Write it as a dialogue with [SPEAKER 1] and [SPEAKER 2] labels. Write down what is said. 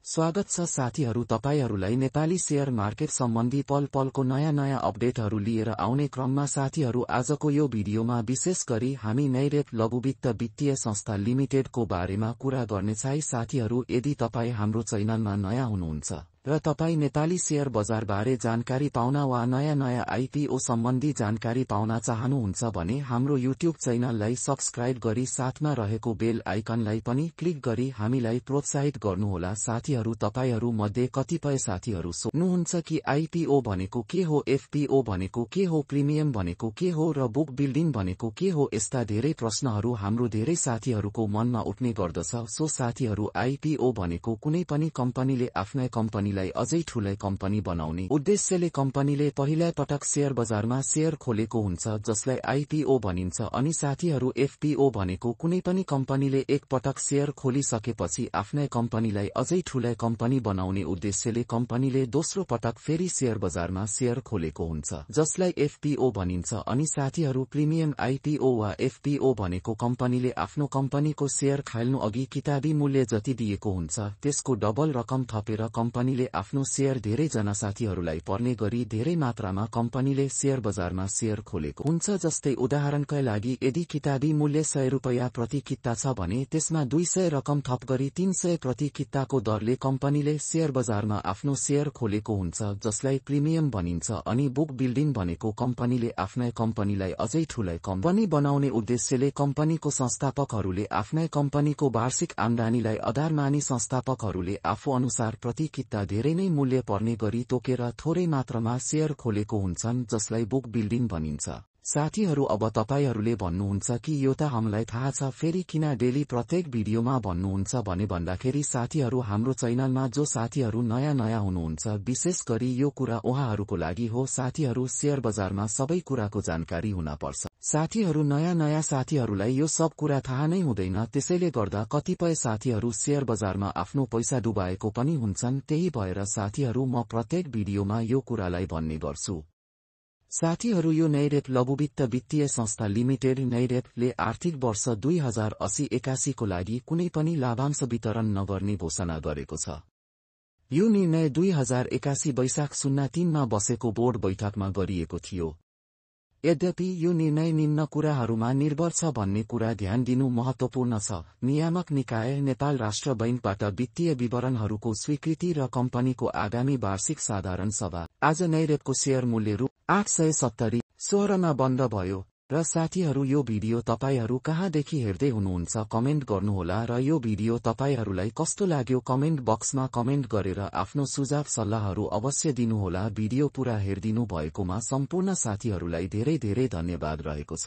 [SPEAKER 1] स्वागत छ साथीहरू, तपाईहरूलाई नेपाली शेयर मार्केट सम्बन्धी पल पलको नयाँ अपडेटहरू लिएर आउने क्रममा साथीहरू, आजको यो भिडियोमा विशेष गरी हामी नैरेप लघुवित्त वित्तीय संस्था लिमिटेडको बारेमा कुरा गर्नेछौँ। साथीहरू, यदि तपाईँ हाम्रो च्यानलमा नयाँ हुनुहुन्छ र तपाईँ नेपाली शेयर बजारबारे जानकारी पाउन वा नयाँ आईपीओ सम्बन्धी जानकारी पाउन चाहनुहुन्छ भने हाम्रो युट्युब च्यानललाई सब्स्क्राइब गरी साथमा रहेको बेल आइकनलाई पनि क्लिक गरी हामीलाई प्रोत्साहित गर्नुहोला। साथीहरू, तपाईहरू मध्ये कतिपय साथीहरू सोध्नुहुन्छ कि आईपीओ भनेको के हो, एफपीओ भनेको के हो, प्रिमियम भनेको के हो र बुक बिल्डिङ भनेको के हो। यस्ता धेरै प्रश्नहरू हाम्रो धेरै साथीहरूको मनमा उठ्ने गर्दछ। सो साथीहरू, आईपीओ भनेको कुनै पनि कम्पनीले आफ्नै कम्पनीलाई अझै ठूलै कम्पनी बनाउने उद्देश्यले कम्पनीले पहिलो पटक शेयर बजारमा शेयर खोलेको हुन्छ, जसलाई आईपीओ भनिन्छ। अनि साथीहरू, एफपीओ भनेको कुनै पनि कम्पनीले एक पटक शेयर खोलिसकेपछि आफ्नै कम्पनीलाई अझै ठूलै कम्पनी बनाउने उद्देश्यले कम्पनीले दोस्रो पटक फेरि शेयर बजारमा शेयर खोलेको हुन्छ, जसलाई एफपीओ भनिन्छ। अनि साथीहरू, प्रिमियम आईपीओ वा एफपीओ भनेको कम्पनीले आफ्नो कम्पनीको शेयर खाल्नु अघि किताबी मूल्य जति दिएको हुन्छ त्यसको डबल रकम थपेर कम्पनीले आफ्नो शेयर धेरै जना साथीहरूलाई पर्ने गरी धेरै मात्रामा कम्पनीले शेयर बजारमा शेयर खोलेको हुन्छ। जस्तै उदाहरणका लागि, यदि किताबी मूल्य 100 रुपैयाँ प्रति किता छ भने त्यसमा 200 रकम थप गरी 300 प्रति किताको दरले कम्पनीले शेयर बजारमा आफ्नो शेयर खोलेको हुन्छ, जसलाई प्रिमियम भनिन्छ। अनि बुक बिल्डिङ भनेको कम्पनीले आफ्नै कम्पनीलाई अझै ठूलै कम्पनी बनाउने उद्देश्यले कम्पनीको संस्थापकहरूले आफ्नै कम्पनीको वार्षिक आम्दानीलाई आधार मानी संस्थापकहरूले आफू अनुसार प्रति किता धेरै नै मूल्य पर्ने गरी तोकेर थोरै मात्रामा शेयर खोलेको हुन्छन्, जसलाई बुक बिल्डिङ भनिन्छ। साथीहरू, अब तपाईहरूले भन्नुहुन्छ कि यो त हामीलाई थाहा छ, फेरि किन डेली प्रत्येक भिडियोमा भन्नुहुन्छ भने भन्दाखेरि साथीहरू, हाम्रो च्यानलमा जो साथीहरू नयाँ हुनुहुन्छ, विशेष गरी यो कुरा उहाँहरूको लागि हो। साथीहरू, शेयर बजारमा सबै कुराको जानकारी हुन पर्छ। साथीहरू, नयाँ साथीहरूलाई यो सब कुरा थाहा नै हुँदैन, त्यसैले गर्दा कतिपय साथीहरू शेयर बजारमा आफ्नो पैसा डुबाएको पनि हुन्छन्। त्यही भएर साथीहरू, म प्रत्येक भिडियोमा यो कुरालाई भन्ने गर्छु। साथीहरू, यो नैरेप लघुवित्त वित्तीय संस्था लिमिटेड नैरेपले आर्थिक वर्ष 2080-81 को लागि कुनै पनि लाभांश वितरण नगर्ने घोषणा गरेको छ। यो निर्णय 2081 वैशाख 03 मा बसेको बोर्ड बैठकमा गरिएको थियो। यद्यपि यो निर्णय निम्न कुराहरूमा निर्भर छ भन्ने कुरा ध्यान दिनु महत्वपूर्ण छ। नियामक निकाय नेपाल राष्ट्र बैंकबाट वित्तीय विवरणहरूको स्वीकृति र कम्पनीको आगामी वार्षिक साधारण सभा। आज नैरेपको शेयर मूल्य रु 870.16 मा बन्द भयो। र साथीहरू, यो भिडियो तपाईहरू कहाँदेखि हेर्दै हुनुहुन्छ कमेन्ट गर्नुहोला र यो भिडियो तपाईहरूलाई कस्तो लाग्यो कमेन्ट बक्समा कमेन्ट गरेर आफ्नो सुझाव सल्लाहहरू अवश्य दिनुहोला। भिडियो पूरा हेरिदिनु भएकोमा सम्पूर्ण साथीहरूलाई धेरै धन्यवाद रहेको छ।